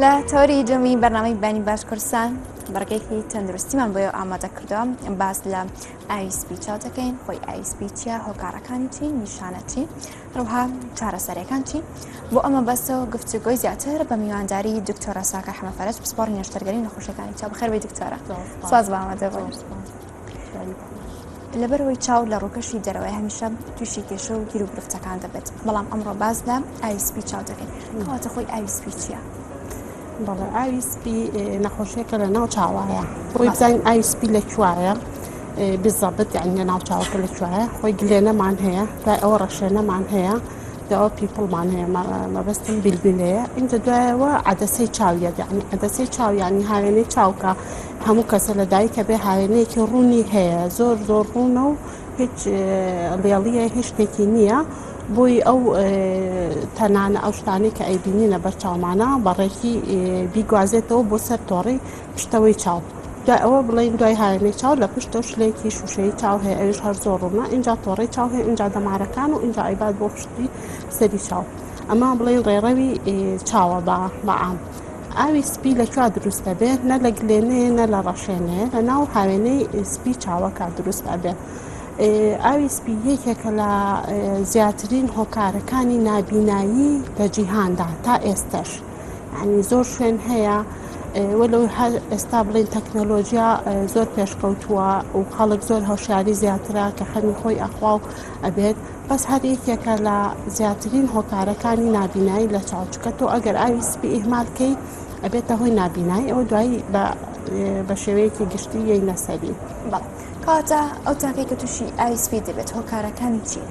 لە تەوەری دووەمی بەرنامەی بانی باش کوردستان بەڕگێکی تەندروستیمان بۆ ئامادە کردووە باس لە ئاوی سپی چاو دەکەین خۆی ئاوی سپی چییە هۆکارەکانی چی نیشانە چی هەروەها چارەسەرەکان چی بۆ ئەمە بەسەوە گفتوگۆی زیاتر بە میوانداری دکتۆرە ساکار حەمەفەرەج پسپۆڕی نەشتەرگەری نەخۆشیەکانی چاو بەخێر بێی دکتۆرە سپاس بۆ ئامادەبوون. لەبەرئەوەی چاو لە ڕووکەشی دەرەوەی هەمیشە تووشی کێشە و گیر و گرفتەکان دەبێت بەڵام ئەمڕۆ باس لە ئاوی سپی چاو دەکەین کەواتە خۆی ئاوی سپی چییە؟ بەڵێ ئاوی سپی نەخۆشیەکە لە ناو چاوایە خۆی بزانین ئاوی سپی لە کوایە بزەبت یعنی لە ناو چاوەکە لە کوایە خۆی گلێنەمان هەیە دوای ئەوە ڕەشێنەمان هەیە داوا پیپڵمان هەیە مەبەستم بیلبیلەیە اینجا دوایەوە عدەسەی چاویە یعنی عدەسەی چاو یعنی هاوێنەی چاوکە هەموو کەسە لە دایکە بێ هاوێنەیەکی ڕوونی هەیە زۆر زۆر ڕوونە و هیچ ڵێڵیە هیچ شتێکی نییە بۆی ئەو تەنانە ئەو شتانەی کە ئەیبینینە بەر چاومانە بەڕێکی بیگوازێتەوە بۆ سەر تۆڕی پشتەوەی چاو دوای ئەوە بڵین دوای هاوێنەی چاو لە پشتەوە شلێکی شوشەی چاو هەیە ئەویش هەر زۆر ڕوونە اینجا تۆڕی چاو هەیە اینجا دەمارەکان و اینجا ئەیبات بۆ پشتی سەری چاو ئەمە بڵین ڕێڕەوی چاوە بە بەعام ئاوی سپی لە کوێ دروست ئەبێت نە لە گلێنەیە نە لە ڕەشێنەیە لە ناو هاوێنەی سپی چاوەکە دروست ئەبێت ئاوی سپی یەکێکە لە زیاترین هۆکارەکانی نابینایی لە جیهاندا تا ئێستش ینی زۆر شوێن هەیە وەلو هەر ئێستا بڵین تەکنەلۆژیا زۆر پێشکەوتووە و خەڵک زۆر هۆشیاری زیاترە کە خەمی خۆی ئەخوا و ئەبێت بەس هەر یەکێکە لە زیاترین هۆکارەکانی نابینایی لە چاو چکە تۆ ئەگەر ئاوی سپی ئیهمال کەی ئەبێتە هۆی نابینایی ئەوە دوایی بە شێوەیەکی گشتی یەی نەسەری. بەڵێ کەواتە ئەو تاکەی کە تووشی ئاوی سپی دەبێت هۆکارەکانی چین؟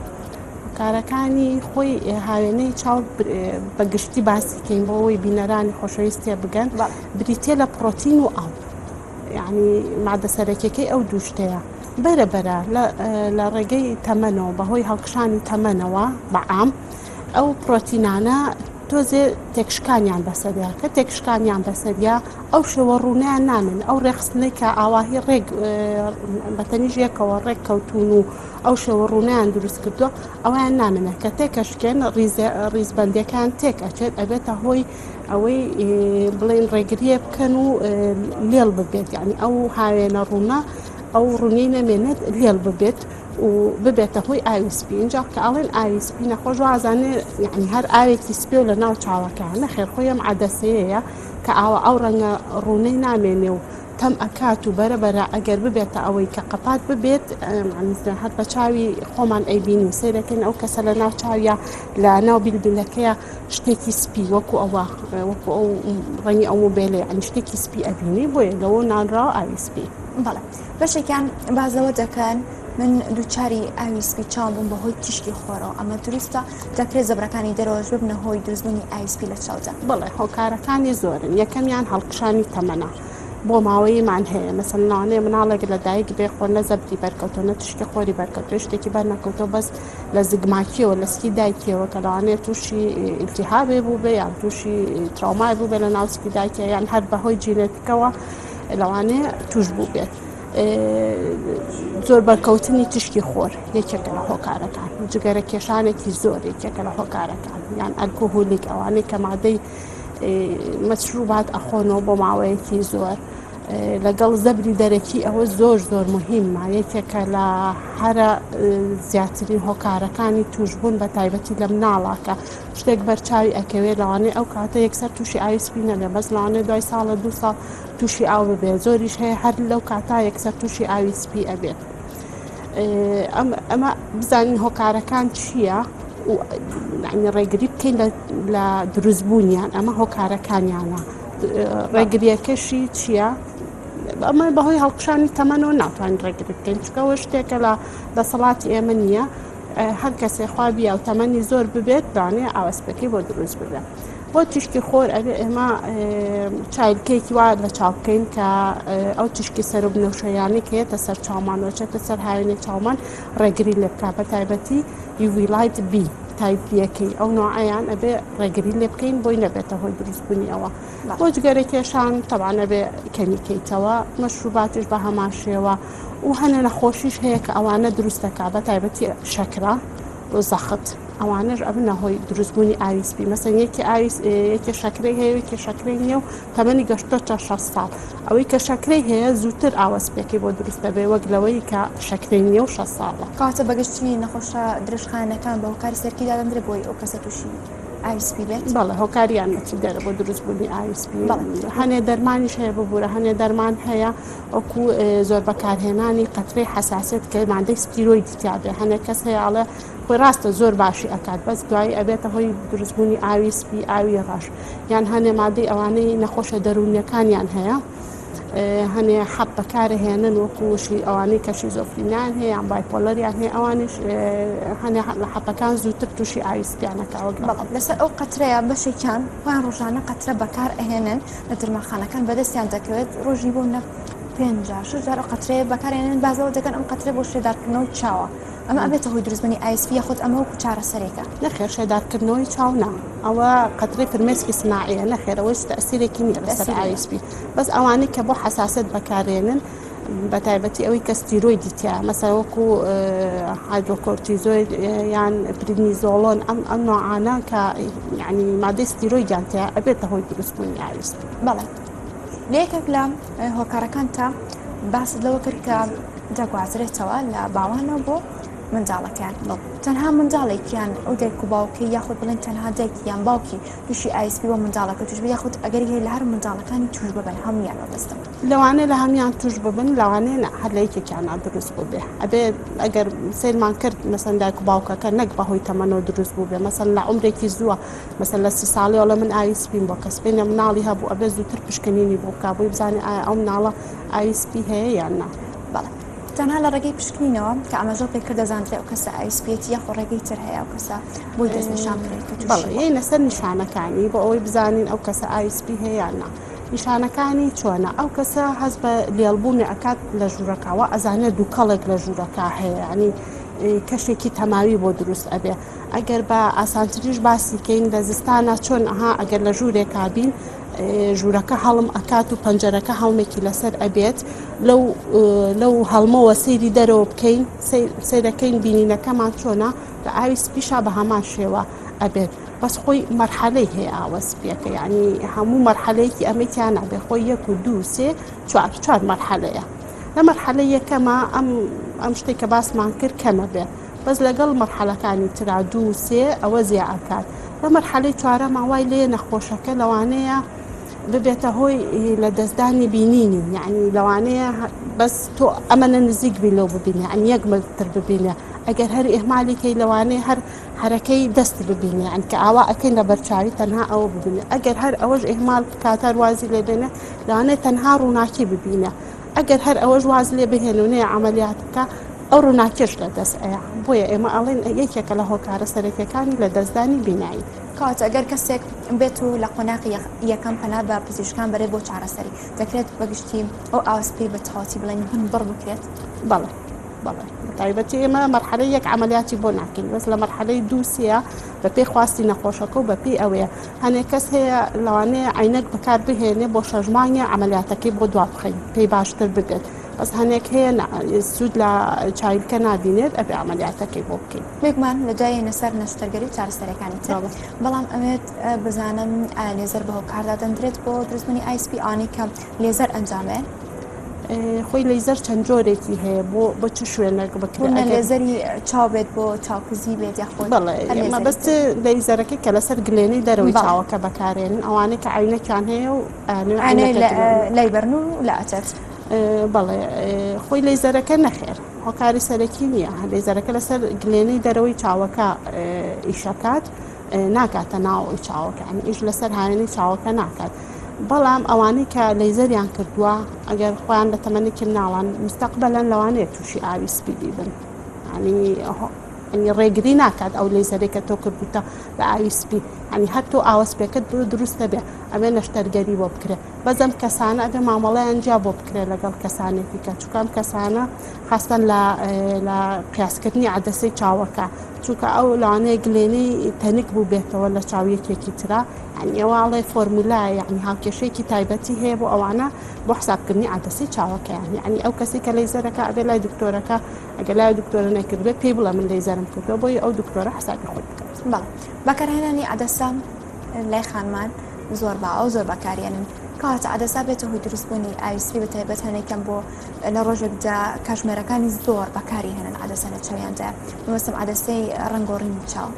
هۆکارەکانی خۆی هاوێنەی چاو بە گشتی باسی کەین بۆ ئەوەی بینەرانی خۆشەویست تێبگەن بریتیە لە پڕۆتین و ئاو. یعنی مادە سەرەکیەکەی ئەو دوو شتەیە بەرە بەرە لە ڕێگەی تەمەنەوە بەهۆی هەڵکشانی تەمەنەوە بەعام ئەو پرۆتینانە تۆزێ تێکشکانیان بەسەریا کە تێکشکانیان بەسەریا ئەو شێوە ڕوونیان نامێن ئەو ڕێخستنەی کە ئاواهی ڕێک بەتەنیژ یەکەوە ڕێک کەوتون و ئەو شێوە ڕوونیان دروست کردووە ئەویان نامێنە کە تێکەشکێن ڕیزبندەکان تێک ئەچێت ئەبێتە هۆی ئەوەی بڵێن ڕێگریە بکەن و لێڵ ببێت یعنی ئەو هاوێنە ڕوونە ئەو ڕوونی نەمێنێت لێڵ ببێت و ببێتە هۆی ئاوی سپی اینجا کە ئەڵێن ئاوی سپی نەخۆش وازانێ یعنی هەر ئاوێکی سپی و لە ناو چاوەکە نەخێر خۆی ئەم عەدەسەیە کە ئاوە ئەو ڕەنگە ڕوونەی نامێنێ و تەم ئەکات و بەرە بەرە ئەگەر ببێتە ئەوەی کە قەپات ببێت هەر بە چاوی خۆمان ئەیبینین سەیرەکەین ئەو کەسە لە ناو چاویە لە ناو بیلبیلەکەیە شتێکی سپی وەکو ئەوە وەکو ئەو ڕەنگی ئەو مۆبێلە یعنی شتێکی سپی ئەبینی بۆیە لەوە نانراوە ئاوی سپی. بەڵێ بەشێکیان باس لەوە دەکەن من دووچاری ئاوی سپی چاو بووم بەهۆی تیشکی خۆرەوە ئەمە دروستە دەکرێت زەبرەکانی دەرەوەش ببنە هۆی دروستبوونی ئاوی سپی لە چاودا؟ بەڵێ هۆکارەکانی زۆرن یەکەمیان هەڵکشانی تەمەنە بۆ ماوەییمان هەیە مەسەلەن لەوانەیە مناڵێک لە دایک بێ خۆ نە زەبری بەرکەوتۆ نە تیشکی خۆری بەرکەوتۆ شتێکی بەر نەکەوتۆ بەس لە زگماکیەوە لە سکی دایکیەوە کە لەوانەیە تووشی ئیلتیهابێ بوو بێ یان تووشی تراومای بوو بێ لە ناو سکی دایکە یان هەر بەهۆی جینێتیکەوە لەوانەیە توش بوو بێت زۆر بەرکەوتنی تیشکی خۆر یەکێکە لە هۆکارەکان جگەرە کێشانێکی زۆر یەکێکە لە هۆکارەکان یان ئەلکۆهۆلیک ئەوانەی کە مادەی مەشروبات ئەخۆنەوە بۆ ماوەیەکی زۆر لەگەڵ زەبری دەرەکی ئەوە زۆر زۆر مهمە یەکێکە لە هەرە زیاترین هۆکارەکانی توشببوون بە تایبەتی لە مناڵاکە شتێک بەرچاوی ئەکەوێت لەوانەیە ئەو کاتە یەکسەر تووشی ئاوی سپی نەبێ بەس لەوانەیە دوای ساڵە دو ساڵ تووشی ئاو ببێت زۆریش هەیە هەر لەو کاتا یەکسەر تووشی ئاوی سپی ئەبێت ئەمە بزانین هۆکارەکان چییە؟ ڕێگری بکەین لە دروستبوونیان ئەمە هۆکارەکانیانە ڕێگریەکەشی چییە؟ ئەمە بەهۆی هەڵکشانی تەمەنەوە ناتوانین ڕێگری بکەین چکەوە شتێکە لە دەسەڵاتی ئێمە نییە هەر کەسێ خوا بیا و تەمەنی زۆر ببێت دانێ ئاوەسپەکەی بۆ دروست ببێت بۆ تیشکی خۆر ئەبێ ئێمە چایلکەیەکی وا لە چاو بکەین کە ئەو تیشکی سەر و بنەوشەیانەی کە یەتە سەر چاومان و چێتە سەر هاوێنەی چاومان ڕێگری لێ بکا بە تایبەتی UV light B type یەکەی ئەو نوعیان ئەبێ ڕێگری لێ بکەین بۆی نەبێتە هۆی دروستبوونی ئەوە بۆ جگەرە کێشان تەبعەن ئەبێ کەمی کەیتەوە مەشروباتیش بە هەمان شێوە و هەنە نەخۆشیش هەیە کە ئەوانە دروست دەکا بە تایبەتی شەکرە و زەخت. ئەوانەش ئەبنە هۆی دروستبوونی ئاوی سپی مەسەن یەکی ئاوی یەکێ شەکرەی هەیە یەکێ شەکرەی نییە و تەمەنی گەشتۆتە 60 ساڵ ئەوەی کە شەکرەی هەیە زووتر ئاوە سپیەکەی بۆ دروست دەبێ وەک لەوەی کە شەکرەی نییە و 60 ساڵە. کەواتە بەگشتی نەخۆشە درێژخایەنەکان بە هۆکاری سەرەکی دادەندرێت بۆی ئەو کەسە تووشی ئاوی سپی بێت؟ بەڵێ هۆکاری یارمەتیدەرە بۆ دروستبوونی ئاوی سپی. هەنێ دەرمانیش هەیە ببوورە هەنێ دەرمان هەیە وەکو زۆر بەکارهێنانی قەترەی حەساسیەت کە مادەی ستیرۆیدی تیا بێ هەنێک کەس هەیە ئەڵێ خۆی ڕاستە زۆر باشی ئەکات بەس دوایی ئەبێتە هۆی دروستبوونی ئاوی سپی ئاوی ڕەش یان هەنێ مادەی ئەوانەی نەخۆشە دەروونیەکانیان هەیە هەنێ حەب بەکارهێنن وەکو شی ئەوانەی کە شیزۆفرینیان هەیە یان bipolar یان هەیە ئەوانیش هەنێ لە حەپەکان زووتر تووشی ئاوی سپیانەکە وەک بەڵام لەسەر ئەو قەترەیە بەشێکیان خۆیان ڕۆژانە قەترە بەکار ئەهێنن لە درمانخانەکان بەدەستیان دەکەوێت ڕۆژی بۆ نە پێنج جار شەش جار ئەو قەترەیە بەکارێنن باس لەوە دەکەن ئەم قەترە بۆ شێدارکردنەوەی چاوە ئەمە ئەبێتە هۆی دروستبوونی ئاوی سپی یاخود ئەمە وەکو چارەسەرێکە؟ نەخێر شێدارکردنەوەی چاو نا ئەوە قەترەی فرمێسکی سناعیە نەخێر ئەوە هیچ تەئسیرێکی نییە لەسەر ئاوی سپی بەس ئەوانەی کە بۆ حەساسیەت بەکارێنن بە تایبەتی ئەوەی کە ستیرۆیدی تیا مەسەلەن وەکو هایدرۆکۆرتیزۆید یان پریدنیزۆڵۆن ئەم ئەم نوعانە کە یعنی مادەی ستیرۆیدیان تیا ئەبێتە هۆی دروستبوونی ئاوی سپی. بەڵێ لە یەکێک لە هۆکارەکان تا باست لەوە کرد کە دەگوازرێتەوە لە باوانەوە بۆ منداڵەکەیان تەنها منداڵێکیان ئەو دایک و باوکی یاخود بڵێن تەنها دایکی یان باوکی تووشی ئاوی سپی بۆ منداڵەکە توش یاخود ئەگەری هەیە لە هەر منداڵەکانی توش ببن هەمویان مەبەستم لەوانەیە لە هەموان توش ببن لەوانەیە نا هەر لە یەکێکیانا دروست بووبێ ئەبێ ئەگەر سەیرمان کرد مەسەن دایک و باوکەکە نەک بەهۆی تەمەنەوە دروست بووبێ مەسەن لە عومرێکی زووە مەسەن لە 30 ساڵیەوە ئەڵێ من ئاوی سپیم بۆ کەس بینە مناڵی هەبوو ئەبێ زووتر پشکنینی بۆ بکا بۆی بزانێ ئایا ئەو مناڵە ئاوی سپی هەیە یان نا. بەڵێ تەنها لە ڕێگەی پشکنینەوە کە ئاماژەو پێ کرد دەزاندرێ ئەو کەسە ئاوی سپیەتی یاخۆ ڕێگەی تر هەیە ئەو کەسە بۆی دەستنیشان بکرێت کە تووشی بەڵێ یەینە سەر نیشانەکانی بۆ ئەوەی بزانین ئەو کەسە ئاوی سپی هەیە یان نا. نیشانەکانی چۆنە؟ ئەو کەسە هەست بە لێڵبوونی ئەکات لە ژوورەکە وا ئەزانێت دووکەڵێک لە ژوورەکە هەیە ینی کەشێکی تەماوی بۆ دروست ئەبێ ئەگەر بە ئاسانتریش باسی کەین لە زستانە چۆن ئەها ئەگەر لە ژوورێکا بین ژوورەکە هەڵم ئەکات و پەنجەرەکە هەڵمێکی لەسەر ئەبێت لەو لەو هەڵمەوە سەیری دەرەوە بکەین سەیرەکەین بینینەکەمان چۆنە لە ئاوی سپیشا بە هەمان شێوە ئەبێت بەس خۆی مەرحەلەی هەیە ئاوە سپیەکە یعنی هەموو مەرحەلەیەکی ئەمەی تیا نابێ خۆی یەک و دوو سێ چوار چوار مەرحەلەیە لە مەرحەلە یەکەمە ئەم ئەم شتێک کە باسمان کرد کەمە بێ بەس لەگەڵ مەرحەلەکانی ترا دوو سێ ئەوە زیا ئەکات لە مەرحەلەی چوارەما وای لێ نەخۆشەکە لەوانەیە ببێتە هۆی لە دەستدانی بینینی یعنی لەوانەیە بەس تۆ ئەمەنە نزیک بی لەو ببینێ یعنی یەک متر ببینێ ئەگەر هەر ئیهمالی کەی لەوانەیە هەر حەرەکەی دەست ببینێ یان کە ئاوا ئەکەین لە بەرچاوی تەنها ئەوە ببینێ ئەگەر هەر ئەوەش ئیهمال بکات هەر وازی لێ بێنێ لەوانەیە تەنها ڕووناکی ببینێ ئەگەر هەر ئەوەش واز لێ بهێنێ و نەیە عەمەلیات بکا ئەو ڕووناکیەش لە دەست ئەیا بۆیە ئێمە ئەڵێن یەکێکە لە هۆکارە سەرەکیەکانی لە دەستدانی بینایی. کەواتە گەر کەسێک بێت و لە قۆناغی یەکەم پەنا بە پزیشکان بەرێت بۆ چارەسەری دەکرێت بە گشتی ئەو ئاوە سپیەی بە تەواوەتی بڵێین بنبڕ بکرێت؟ بەڵێ. بەڵێ بەتایبەتی ئێمە مەرحەلەی یەک عەمەلیاتی بۆ ناکەین بەس لە مەرحەلەی دوو سێ بە پێی خواستی نەخۆشەکە و بە پێی ئەوەیە هەنێک کەس هەیە لەوانەیە عینەک بەکار بهێنێ بۆ شەش مانگێ عەمەلیاتەکەی بۆ دوا بخەین پێی باشتر ببێت بەس هەنێک هەیە سوود لە چاویلکە نابینێت ئەبێ عەمەلیاتەکەی بۆ بکەین. بێگومان لە دوای یەنە سەر نەشتەرگەری و چارەسەرەکانی تر بەڵام ئەوێت بزانم ئایا لێزەر بە هۆکار دادەندرێت بۆ دروستبوونی ئاوی سپی ئەوانەی کە لێزەر ئەنجامێن؟ خۆی لەیزەر چەند جۆرێکی هەیە بۆ بۆ چ شوێنێک بکرێت لێزەری چاو بێت بۆ چاوکزی بێت یاخود بەڵێ مەبەست لەیزەرەکە کە لەسەر گلێنەی دەرەوەی چاوەکە بەکارێنن ئەوانەی کە عینەکیان هەیە و لای بەرن و لە ئەچێت بەڵێ خۆی لەیزەرەکە نەخێر هۆکاری سەرەکی نییە لەیزەرەکە لەسەر گلێنەی دەرەوەی چاوەکە ئیشەکات ناگاتە ناوەوەی چاوەکە یانی ئیش لەسەر هاوێنەی چاوەکە ناکات بەڵام ئەوانەی کە لەیزەریان کردووە ئەگەر خۆیان لە تەمەنێکی مناڵان مستەقبەلەن لەوانەیە تووشی ئاوی سپی بیبن ینی ڕێگری ناکات ئەو لەیزەرێک کە تۆ کردوتە لە ئاوی سپی ینی هەر تۆ ئاوە سپێکت بۆ دروست دەبێ ئەبێ نەشتەرگەری بۆ بکرێ بەزەم کەسانە ئەبێ مامەڵەیان جیا بۆ بکرێت لەگەڵ کەسانێکی کە چکام کەسانە خاستەن لە لە قیاسکردنی عەدەسەی چاوەکە چونکە ئەو لەوانەیە گلێنەی تەنک بووبێتەوە لە چاو یەکێکی ترا یعنی ئەوە ئەڵێ فۆرمولا یعنی هاوکێشەیەکی تایبەتی هەیە بۆ ئەوانە بۆ حسابکردنی عەدەسەی چاوەکەیان یعنی ئەو کەسی کە لەیزەرەکە ئەبێ لای دکتۆرەکە ئەگەر لای دکتۆرە نەکردبێت پێی بڵێ من لەیزەرم کردووە بۆی ئەو دکتۆرە حسابی خۆی بکات. بەڵێ بەکارهێنانی عەدەسە لای خانمان زۆر باوە و زۆر بەکاریێنن کەواتە عەدەسە بێتە هۆی دروستبوونی ئاوی سپی بە تایبەت هەنێکیان بۆ لە ڕۆژێکدا کاژمێرەکانی زۆر بەکاری هێنن عەدەسە لە چاویاندا مەبەستم عەدەسەی ڕەنگۆڕینی چاو.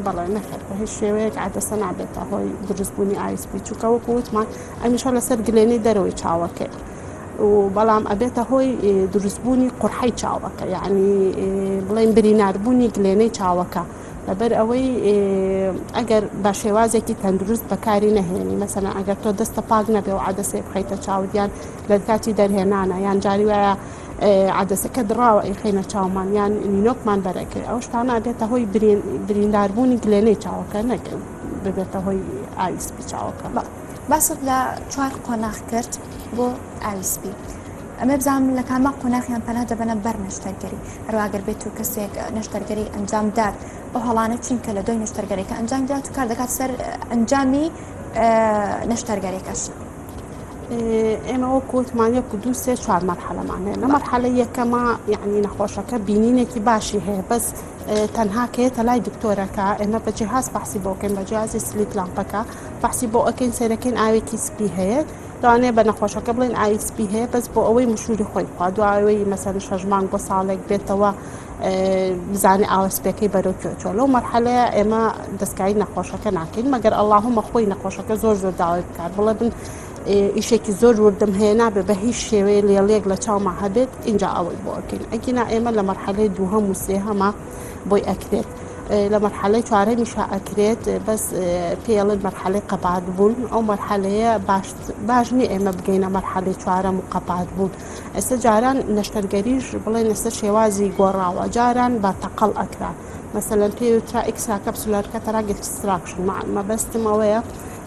بەڵێ نەخێر بە هیچ شێوەیەک عەدەسە نابێتە هۆی دروستبوونی ئاوی سپی چونکە وەکو وتمان ئەمیشە لەسەر گلێنەی دەرەوەی چاوەکەی و بەڵام ئەبێتە هۆی دروستبوونی قورحەی چاوەکە یعنی بڵێن بریناربوونی گلێنەی چاوەکە لەبەر ئەوەی ئەگەر بە شێوازێکی تەندروست بەکاری نەهێنی مەسەلەن ئەگەر تۆ دەستە پاک نەبێ و عادەسێ بخەیتە چاوت یان لە کاتی دەرهێنانە یان جاری وایە عادەسەکە دڕاوە ئەیخەینە چاومان یان نینۆکمان بەرەکەی ئەو شتانە ئەبێتە هۆی برینداربوونی گلێنەی چاوەکە نەک ببێتە هۆی ئاوی سپی چاوەکە. باست لە چوار قۆناغ کرد بۆ ئاوی سپی ئەمێ بزانم لە کامە قۆناغیان پەنا دەبەنە بەر نەشتەرگەری هەروە گەر بێت و کەسێک نەشتەرگەری ئەنجام دات ئەو هەڵانە چین کە لە دوای نەشتەرگەریەکە ئەنجام درات و کار دەکات سەر ئەنجامی نەشتەرگەریەکەش. ئێمە وەکو وتمان یەک و دوو سێ چوار مەرحەلەمان هەیە لە مەرحەلە یەکەمە یعنی نەخۆشەکە بینینێکی باشی هەیە بەس تەنها کە یەتە لای دکتۆرەکە ئێمە بە جیهاز فەحسی بۆ کەین بە جیازی slit lamp ەکە فەحسی بۆ ئەکەین سەیرەکەین ئاوێکی سپی هەیە لەوانەیە بە نەخۆشەکە بڵێن ئاوی سپی هەیە بەس بۆ ئەوەی مشوری خۆی بخوا دوایەوەی مەسەن شەش مانگ بۆ ساڵێک بێتەوە بزانێ ئاوە سپیەکەی بەرەو کوێ چووە لەو مەرحەلەیە ئێمە دەستکاری نەخۆشەکە ناکەین مەگەر ئەڵاهومە خۆی نەخۆشەکە زۆر زۆر داوای بکات بڵێ بن ئیشێکی زۆر وردم هەیە نابێ بە هیچ شێوەیە لێڵێک لە چاوما هەبێت اینجا ئەوەی بۆ ئەکەین ئەگینا ئێمە لە مەرحەلەی دووهەم و سێهەمە بۆی ئەکرێت لە مەرحەلەی چوارەمیشا ئەکرێت بەس پێڵن مەرحەلەی قەپات بوون ئەو مەرحەلەیە باش باش نییە ئێمە بگەینە مەرحەلەی چوارەم و قەپات بوون ئێستا جاران نەشتەرگەریش بڵێن ئێستا شێوازی گۆڕاوە جاران بە تەقەڵ ئەکرا مەسەلەن پێی وترا extracapsular cataract extraction مەبەستم ئەوەیە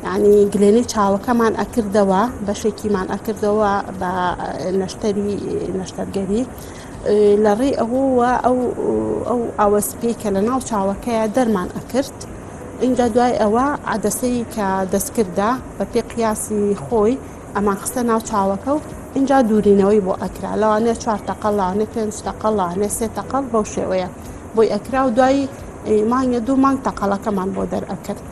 یعنی گلێنەی چاوەکەمان ئەکردەوە بەشێکیمان ئەکردەوە بە نەشتەری نەشتەرگەری لە ڕێی ئەوەوە ئەو ئەو ئاوە سپیەی کە لە ناو چاوەکەیە دەرمان ئەکرد ئینجا دوای ئەوە عەدەسەی کە دەستکردە بە پێی قیاسی خۆی ئەمان خستە ناو چاوەکە و ئینجا دوورینەوەی بۆ ئەکرا لەوانەیە چوار تەقەڵ لەوانەیە پێنج تەقەڵ لەوانەیە سێ تەقەڵ بەو شێوەیە بۆی ئەکرا و دوای مانگێ دوو مانگ تەقەڵەکەمان بۆ دەرئەکرد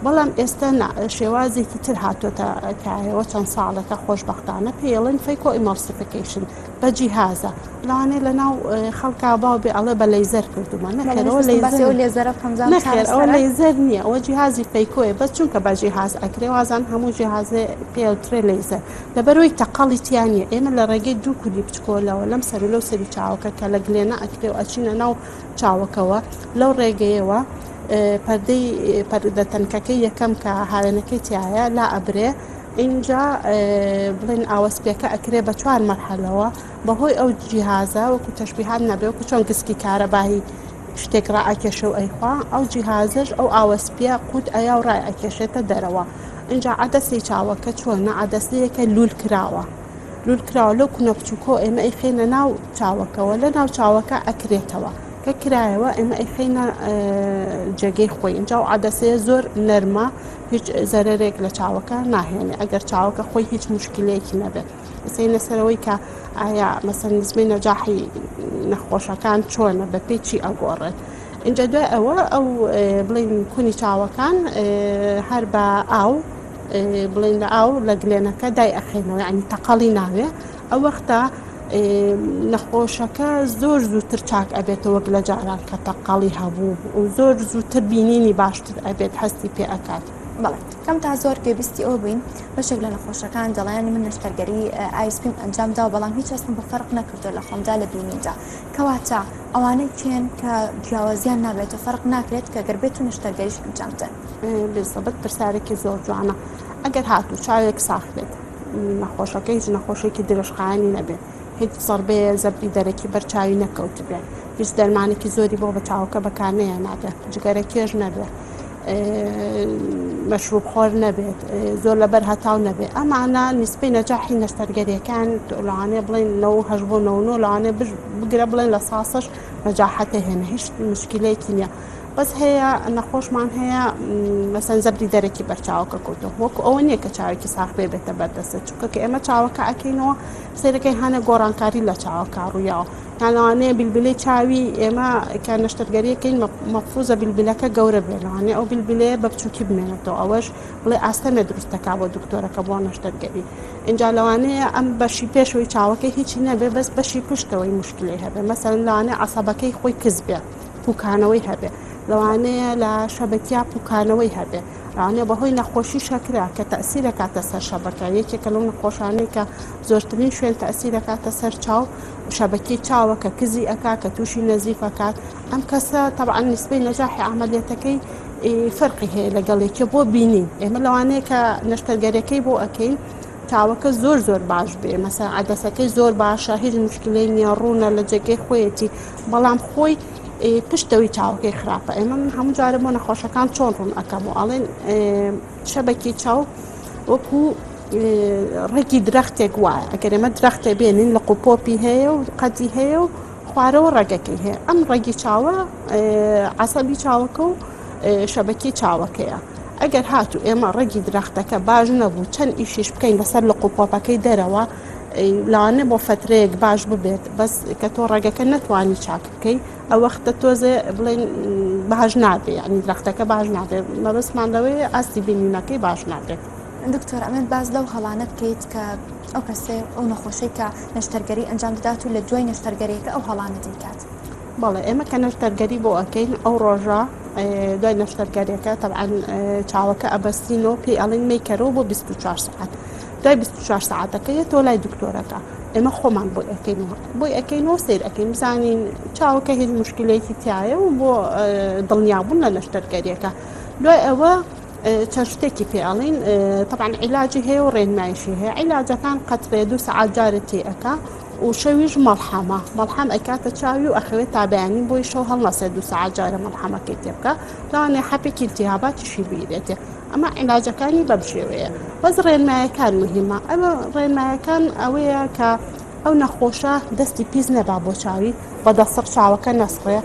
بەڵام ئێستا نا شێوازێکی تر هاتۆتە کایەوە چەند ساڵێکە خۆشبەختانە پێیڵێن phacoemulsification بە جیهازە لەوانەیە لە ناو خەڵکا باو بێ ئەڵێ بە لەیزەر کردومە نەخێر ئەوە لەیزەر لێزەرە بکەم زانم نەخێر ئەوە چارەسەرە؟ لەیزەر نییە ئەوە جیهازی phaco یە بەس چونکە بە جیهاز ئەکرێ وازان هەموو جیهازێ پێوترێ لەیزەر لەبەرئەوەی تەقەڵی تیا نییە ئێمە لە ڕێگەی دوو کولی بچکۆلەوە لەم سەر و لەو سەری چاوەکە کە لە گلێنە ئەکرێ و ئەچینە ناو چاوەکەوە لەو ڕێگەیەوە پەردەی پەردە تەنکەکەی یەکەم کە هاوێنەکەی تایە لا ئەبرێ ئینجا بڵێن ئاوە سپیەکە ئەکرێ بە چوار مەرحەلەوە بەهۆی ئەو جیهازە وەکو تەشبیهات نەبێ وەکو چۆن گسکی کارەبایی شتێک ڕائەکێشێ و ئەیخوا ئەو جیهازەش ئەو ئاوە سپیە قوت ئەیا و ڕای ئەکێشێتە دەرەوە ئینجا عەدەسەی چاوەکە چۆنە عەدەسەیەکە لول کراوە لول کراوە لەو کونە بچووکۆ ئێمە ئەیخەینە ناو چاوەکەوە لە ناو چاوەکە ئەکرێتەوە کە کرایەوە ئێمە ئەیخەینە جێگەی خۆی ئینجا و عەدەسەیە زۆر نەرمە هیچ زەرەرێک لە چاوەکە ناهێنێ ئەگەر چاوەکە خۆی هیچ مشکلەیەکی نەبێت قسەی لەسەرەوەی کە ئایا مەسەن نزمەی نەجاحی نەخۆشەکان چۆنە بە پێی چی ئەگۆڕێت اینجا دوای ئەوە ئەو بڵین کونی چاوەکان هەر بە ئاو بڵین لە ئاو لە گلێنەکە دای ئەخێنەوە ینی تەقەڵی ناوێ ئەو وەختە نەخۆشەکە زۆر زووتر چاک ئەبێتەوە وەک لە جاران کە تەقەڵی هەبوو و زۆر زووتر بینینی باشتر ئەبێت هەستی پێ ئەکات. بەڵێ کەم تا زۆر گوێبیستی ئەوە بووین بەشێک لە نەخۆشەکان دەڵێن من نەشتەرگەری ئاوی سپیم ئەنجام داوە بەڵام هیچ هەستم بە فەرق نەکردووە لە خۆمدا لە بینیندا کەواتە ئەوانەی کێن کە جیاوازیان نابێت و فەرق ناکرێت کە گەر بێت و نەشتەرگەریش ئەنجام بدەن؟ بالضبط پرسیارێکی زۆر جوانە ئەگەر هاتوو چاوێک ساخ بێت نەخۆشەکە هیچ نەخۆشیەکی درێژخایەنی نەبێت هیچ زەڕبەیە زەبری دەرەکی بەر چاوی نەکەوتبێ هیچ دەرمانێکی زۆری بۆ بە چاوەکە بەکار نەهێنابێ جگەرە کێش نەبێ مەشروب خۆر نەبێت زۆر لەبەر هەتاو نەبێت ئەمانە نیسبەی نەجاحی نەشتەرگەریەکان لەوانەیە بڵێن 98 بۆ 99 لەوانەیە بگرە بڵێن لە ساسەش نەجاحەتە هێنە هیچ مشکلەیەکی نییە. بەس هەیە نەخۆشمان هەیە مەسەن زەبری دەرەکی بەر چاوەکە کەوتووە، وەکو ئەوە نییە کە چاوێکی ساغ بێ بێتە بەردەستت، چونکە کە ئێمە چاوەکە ئەکەینەوە سەیرەکەی هەنە گۆڕانکاری لە چاوەکە ڕوویاوە، یان لەوانەیە بیلبیلەی چاوی ئێمە کە نەشتەرگەریەکەین مەفروزە بیلبیلەکە گەورە بێ، لەوانەیە ئەو بیلبیلەیە بە بچووکی بمێنێتەوە، ئەوەش بڵێ ئاستەمێ دروست دەکا بۆ دکتۆرەکە بۆ نەشتەرگەری. ئینجا لەوانەیە ئەم بەشی پێشەوەی چاوەکەی هیچی نەبێ بەس بەشی پشتەوەی مشکلەی هەبێ، مەسەلەن لەوانەیە عەسەبەکەی خۆی کز بێ، پوکانەوەی هەبێ، لەوانەیە لە شەبەکیا پوکانەوەی هەبێ، لەوانەیە بەهۆی نەخۆشی شەکرە کە تەئسیر ئەکاتە سەر شەبەکە، یەکێکە لەو نەخۆشانەی کە زۆرترین شوێن تەئسیر ئەکاتە سەر چاو، شەبەکەی چاوە کە کزی ئەکا، کە تووشی نەزیف ئەکات. ئەم کەسە تەبعەن نیسبەی نەجاحی عەمەلیەتەکەی فەرقی هەیە لەگەڵ یەکێ بۆ بینین. ئێمە لەوانەیە کە نەشتەرگەریەکەی بۆ ئەکەین چاوەکە زۆر زۆر باش بێ، مەسەلەن عەدەسەکەی زۆر باشە، هیچ مشکلەی نییە، ڕوونە لە جێگەی خۆیەتی، بەڵام خۆی پشتەوەی چاوەکەی خراپە. ئێمە من هەموو جارێ بۆ نەخۆشەکان چۆن ڕوون ئەکەم و ئەڵێن شەبەکی چاو وەکو ڕێکی درەختێک وایە، ئەگەر ئێمە درەختێ بێنین لق و پۆپی هەیە و قەدی هەیە و خوارەوە ڕەگەکەی هەیە، ئەم ڕەگی چاوە عەسەبی چاوەکە و شەبەکی چاوەکەیە. ئەگەر هاتوو ئێمە ڕەگی درەختەکە باش نەبوو چەند ئیشیش بکەین لەسەر لق و پۆپەکەی دەرەوە لەوانەیە بۆ فەترەیەک باش ببێت، بەس کە تۆ ڕەگەکە نەتوانی چاک بکەی ئەو وەختە تۆزێ بڵێن باش نابێ، یعنی درەختەکە باش نابێ، مەبەستمان لەوەیە ئاستی بینینەکەی باش نابێت. دکتۆر ئەمێت باس لەو هەڵانە بکەیت کە ئەو کەسەی ئەو نەخۆشەی کە نەشتەرگەری ئەنجام دەدات و لە دوای نەشتەرگەریەکە ئەو هەڵانە دەیکات. بەڵێ ئێمە کە نەشتەرگەری بۆ ئەکەین ئەو ڕۆژە دوای نەشتەرگەریەکە تەبعەن چاوەکە ئەبەستینەوە پێی ئەڵێن مەیکەرەوە بۆ 24 سەعات، دوای 24 سەعاتەکە یەتەوە لای دکتۆرەکە، ئێمە خۆمان بۆی ئەکەینەوە بۆی ئەکەینەوە سەیر ئەکەین بزانین چاوەکە هیچ مشکلێکی تایە و بۆ دڵنیابوون لە نەشتەرگەریەکە. دوای ئەوە چەند شتێکی پێ ئەڵین تەبعەن عیلاجی هەیە و ڕێنمایشی هەیە. عیلاجەکان قەترەیە دوو سەعات جارێ تێ ئەکا و شەویش مەڵحەمە، مەڵحەم ئەکاتە چاوی و ئەخەوێت تا بەیانی بۆی شەو هەڵنەسێت دوو سەعات جارێ مەڵحەمەکەی تێ بکا، لەوانەیە حەپێکی التهاباتیشی بگرێتێ. ئەمە عیلاجەکانی بەم شێوەیە. بەس ڕێنمایەکان مهمە. ئەمە ڕێنمایەکان ئەوەیە کە ئەو نەخۆشە دەستی پیس نەبا بۆ چاوی، بە دەسڕ چاوەکە نەسڕێ،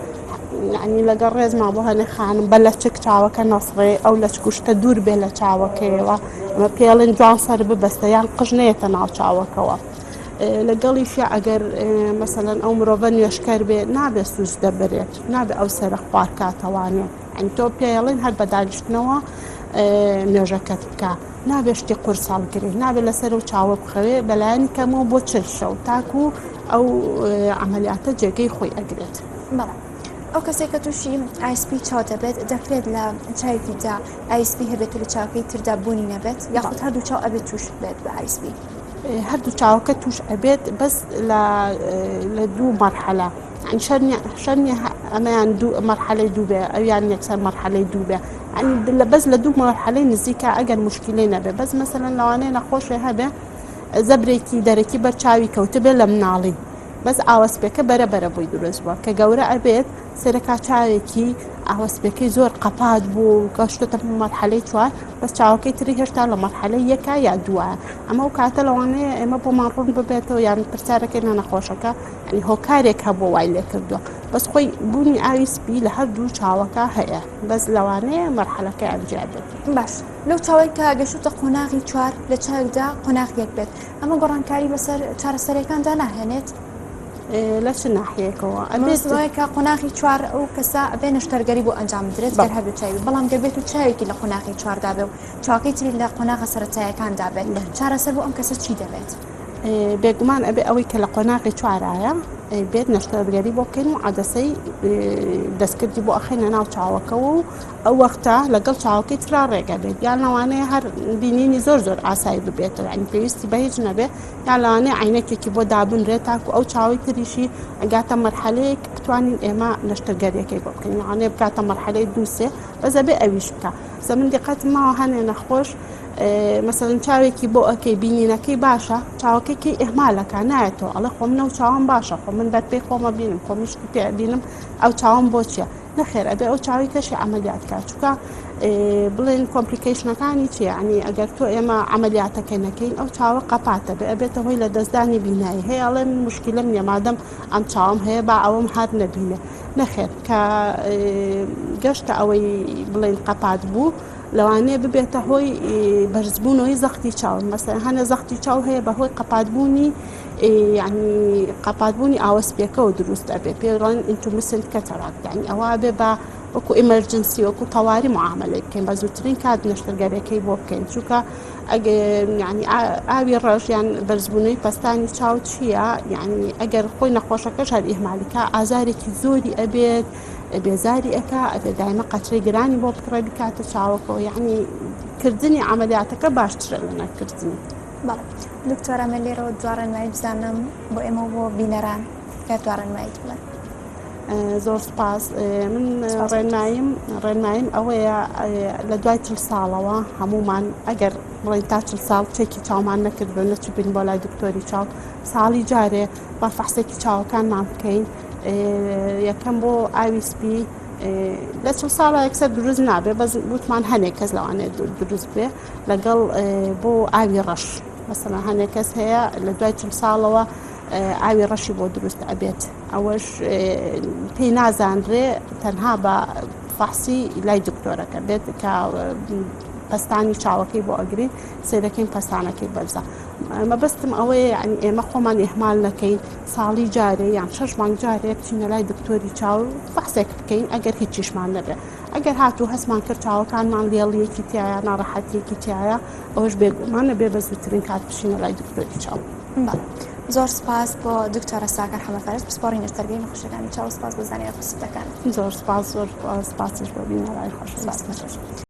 یعنی لەگەڵ ڕێزما بۆ هەنێ خانم بە لەچک چاوەکە نەسڕێ، ئەو لەچک و شتە دوور بێ لە چاوەکەیەوە، ئەمە پێڵێن جوان سەر ببەستە یان قژ نەیەتە ناو چاوەکەوە. لەگەڵیشیا ئەگەر مەسەلەن ئەو مرۆڤە نوێژکەر بێ نابێ سوجدە بەرێت، نابێ ئەو سەرە خوار کاتەوانێ، یعنی تۆ پێڵێن هەر بە دانیشتنەوە نوێژەکەت بکە، نابێ شتی قورس هەڵگری، نابێ لەسەر و چاوە بخەوێ بەلایەنی کەمەوە بۆ 40 شەو تاکو ئەو عەمەلیاتە جێگەی خۆی ئەگرێت. بەڵێ ئەو کەسێک کە تووشی ئایسپی چاو دەبێت دەکرێت لە چاوێکیدا ئایسپی هەبێت و لە چاوەکەی تردا بوونی نەبێت یاخود هەردوو چاو ئەبێت تووش بێت بە ئایسپی؟ هەردوو چاوەکە تووش ئەبێت بەس لە دوو مەرحەلە، یعنی شەر نییە ئەمەیان دوو مەرحەلەی دوو بێ ئەویان یەکسەر مەرحەلەی دوو بێ، یعنی بەس لە دوو مەرحەلەی نزیکە ئەگەر مشکلەی نەبێ. بەس مەسەلەن لەوانەیە نەخۆشێ هەبێ زەبرێکی دەرەکی بەر چاوی کەوتبێ لە مناڵی، بەس ئاوەسپێکە بەرە بەرە بۆی دروست بووە، کە گەورە ئەبێت سەرەکا چاوێکی ئاوەسپێکەی زۆر قەپات بوو و گەشتۆتە مەرحەلەی چوار، بەس چاوەکەی تری هێشتا لە مەرحەلەی یەکە یا دووە. ئەمە ئەو کاتە لەوانەیە ئێمە بۆمان ڕوون ببێتەوە یان پرسیارەکەی لە نەخۆشەکە یعنی هۆکارێک هەبوو وای لێ کردووە، بەس خۆی بوونی ئاوی سپی لە هەردوو چاوەکە هەیە، بەس لەوانەیە مەرحەلەکەیان جیا بێت. باش لەو چاوەی کە گەشتوتە قۆناغی چوار لە چاوێکدا قۆناغ یەک بێت، ئەمە گۆڕانکاری بەسەر چارەسەریەکاندا ناهێنێت؟ لە چ ناحیەیەکەوە؟ ئەبێت کە قۆناغی چوار ئەو کەسە ئەبێ نەشتەرگەری بۆ ئەنجام بدرێت گەر هەردوو چاوی، بەڵام گەر بێت و چاوێکی لە قۆناغی چواردا بێ و چاوەکەی تری لە قۆناغە سەرەتایەکاندا بێت، چارەسەر بۆ ئەم کەسە چی دەبێت؟ بێگومان ئەبێ ئەوەی کە لە قۆناغی چوارایە بێت نەشتەرگەری بۆ بکەین و عەدەسەی دەستکردی بۆ ئەخەینە ناو چاوەکەوە و ئەو وەختە لەگەڵ چاوەکەی ترا ڕێگە بێت، یان لەوانەیە هەر بینینی زۆر زۆر ئاسایی ببێتەوە، یعنی پێویستی بە هیچ نەبێ، یان لەوانەیە عینەکێکی بۆ دابنرێت تاکو ئەو چاوەی تریشی ئەگاتە مەرحەلەیەک بتوانین ئێمە نەشتەرگەریەکەی بۆ بکەین، لەوانەیە بگاتە مەرحەلەی دوو سێ، بەس ئەبێ ئەویش بکا. سە من دیقەتم ماوە هەنێ نەخۆش مەسەلەن چاوێکی بۆ ئەکەی بینینەکەی باشە، چاوەکەی کەی ئیهمالەکە نایەتەوە ئەڵێ خۆ من ئەو چاوەم باشە، خۆ من بەرپێی خۆمە بینم، خۆ من شتی پێ ئەبینم، ئەو چاوەم بۆ چییە؟ نەخێر ئەبێ ئەو چاوی کەشی عەمەلیات کا، چونکە بڵێن complication ەکانی چییە؟ یعنی ئەگەر تۆ ئێمە عەمەلیاتەکە نەکەین ئەو چاوە قەپاتە بێ ئەبێتە هۆی لە دەستدانی بینایی. هەیە ئەڵێ من مشکلەم نییە مادەم ئەم چاوم هەیە با ئەوەم هەر نەبینێ. نەخێر کە گەشتە ئەوەی بڵێن قەپات بوو لەوانەیە ببێتە هۆی بەرزبوونەوەی زەختی چاو مەسەن هەنە زەختی چاو هەیە بە هۆی قەپاتبوونی یعنی قەپاتبوونی ئاوەسپیەکەەوە دروست ئەبێ پێڵەن intumescent cataract یعنی ئەوە بێ بە وەکو emergency وەکو تەواری معاملەی بکەین بە زووترین کات نەشتەرگەرەکەی بۆ بکەین چونکە ئەگەر یعنی ئاوی ڕەش یان بەرزبوونەوەی پەستانی چاو چییە یعنی ئەگەر خۆی نەخۆشەکەش هەر ئیهمالیکا ئازارێکی زۆری ئەبێت بێزاری ئەکا ئەبێ دایمە قەترەی گرانی بۆ بکڕێ بکاتە چاوەکەوە یعنی کردنی عملیاتەکە باشترە لە نەکردنی. بەڵێ دکتۆرە من لێرەوە دوا ڕێنمایی بزانم بۆ ئێمە و بۆ بینەران گەر دوا ڕێنماییت بڵێن. زۆر سپاس من ڕێنماییم ڕێنماییم ئەوەیە لە دوای چل ساڵەوە هەمومان ئەگەر بڵێن تا چل ساڵ چێکی چاومان نەکرد بن نەچووبین بۆ لای دکتۆری چاو ساڵی جارێ با فەحسێکی چاوەکانمان بکەین یەکەم بۆ ئاوی سپی لە چل ساڵە یەکسەر دروست نابێ بەس وتمان هەنێک کەس لەوانەیە دروست بێ لەگەڵ بۆ ئاوی ڕەش مەسەلەن هەنێک کەس هەیە لە دوای چل ساڵەوە ئاوی ڕەشی بۆ دروست ئەبێت ئەوەش پێی نازانرێ تەنها بە فەحسی لای دکتۆرەکە بێت کە پەستانی چاوەکەی بۆ ئەگرین سیرەکەین پەستانەکەی بەرزە مەبەستم ئەوەیە یعنی ئێمە خۆمان ئیهمال نەکەین ساڵی جارێ یان شەش مانگ جارێ بچینە لای دکتۆری چاو فەحسێک بکەین ئەگەر هیچیشمان نەبێ ئەگەر هاتوو هەستمان کرد چاوەکانمان لێڵیەکی تایە ناڕەحەتیەکی تایە ئەوەش بێگومانە بێ بە زووترین کات بچینە لای دکتۆری چاو. بەڵێ زۆر سپاس بۆ دکتۆرە ساکار حەمەفەرەج پسپۆڕی نەشتەرگەری نەخۆشیەکانی چاو سپاس بۆ زانیارە بەسوودەکانت. زۆر سپاس زۆر سپاسیش بۆ بینەرانی خۆشەویست. سپاس.